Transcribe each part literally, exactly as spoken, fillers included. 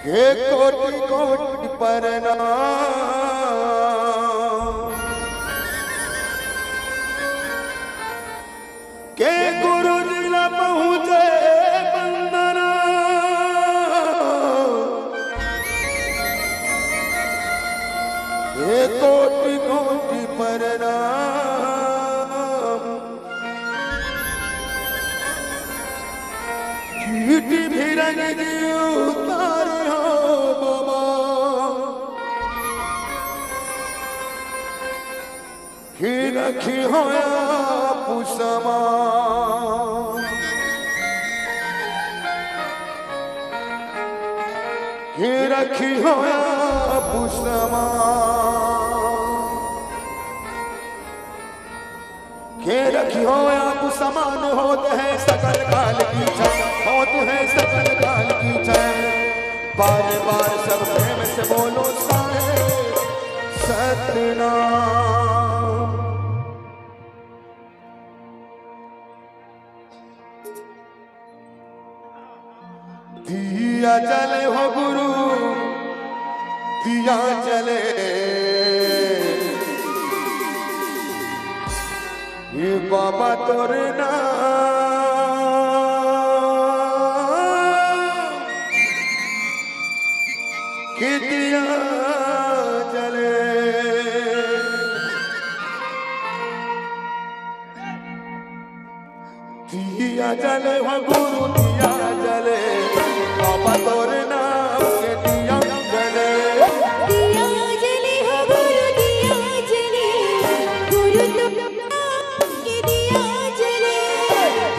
एक कोटि कोटि प्रणाम। के गुरु जी ला पहुँचे वंदना। एक कोटि कोटि प्रणाम। चीटी भी रंग जी उतारे हो बाबा। कि रखिहो आप समा। कि रखिहो आप समा। के रखिहो आप समान, होत हे सकल काल की छाय, होत हे सकल काल की छाय। बार बार सब प्रेम से बोलो सारे सतनाम। दिया जले हो गुरु, दिया जले। ये बाबा तोरे नाम के दिया जले। दिया जले हो गुरु, दिया जले, बाबा तोरे नाम के दिया जले। दिया जले हो गुरु, दिया जले, गुरु तोरे नाम के दिया जले।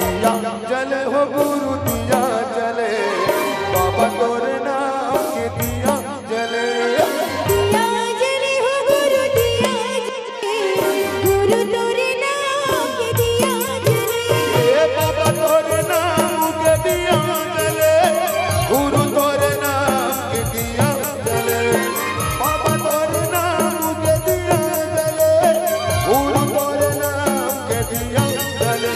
दिया जले हो गुरु, दिया जले, बाबा तोरे नाम के दिया जले। दिया जले हो गुरु, दिया जले, गुरु तोरे नाम के दिया जले। ए बाबा तोरे नाम के दिया जले, गुरु तोरे नाम के दिया जले। बाबा तोरे नाम के दिया जले, गुरु तोरे नाम के दिया जले।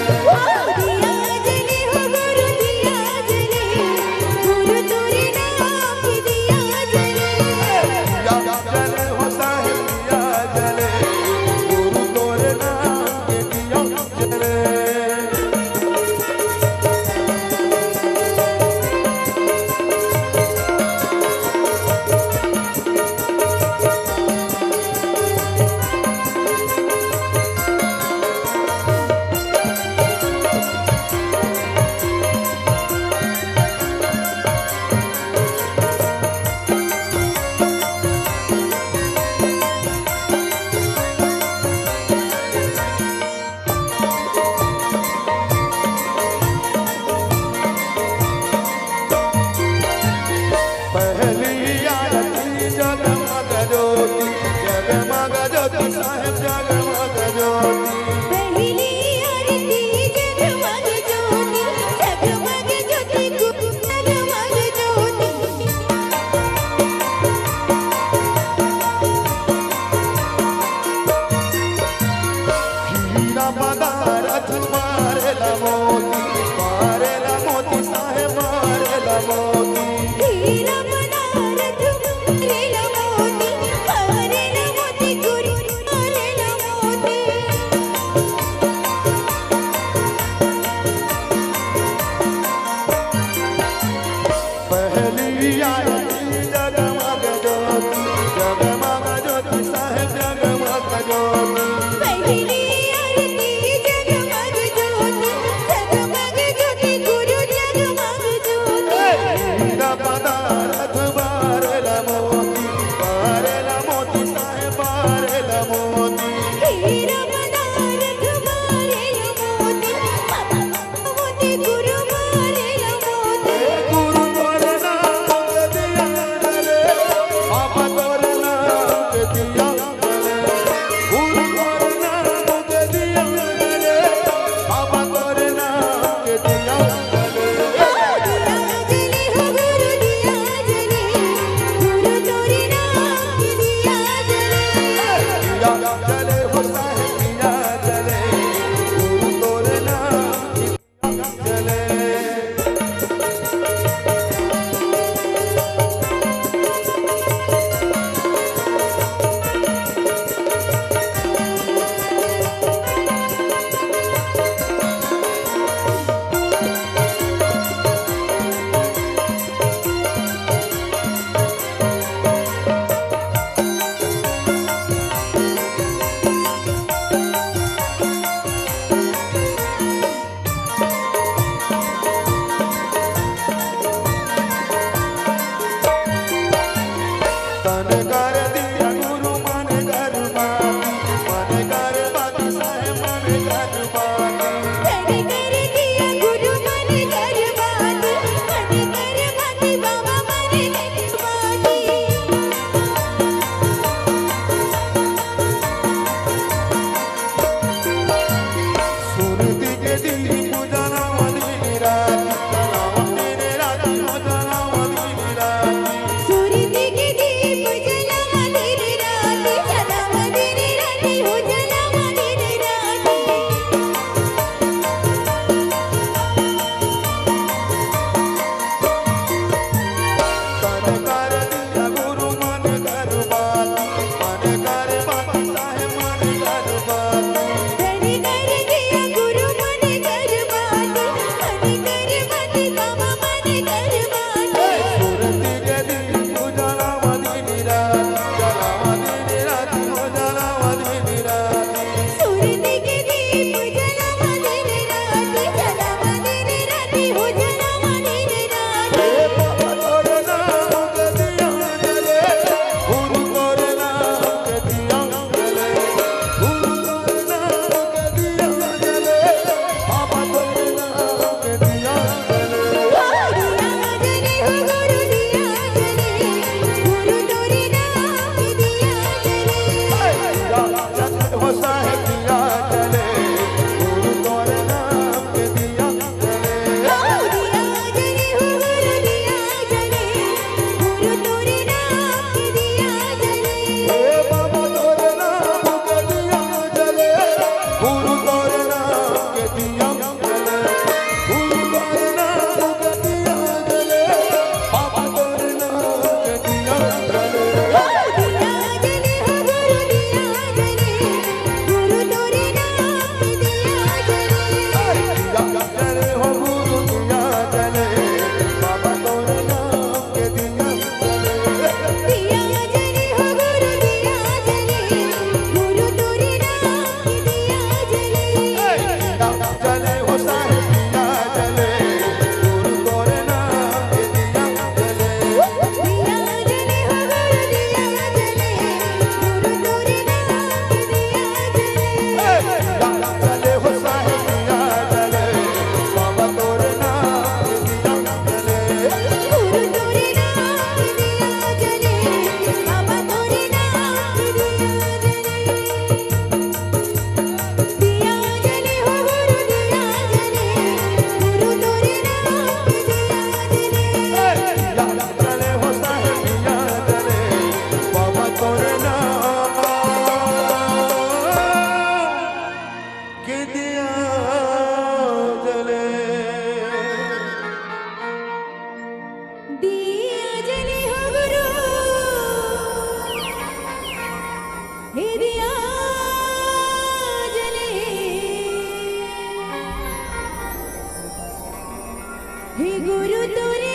दिया जले हो गुरु, दिया हे गुरु तोरे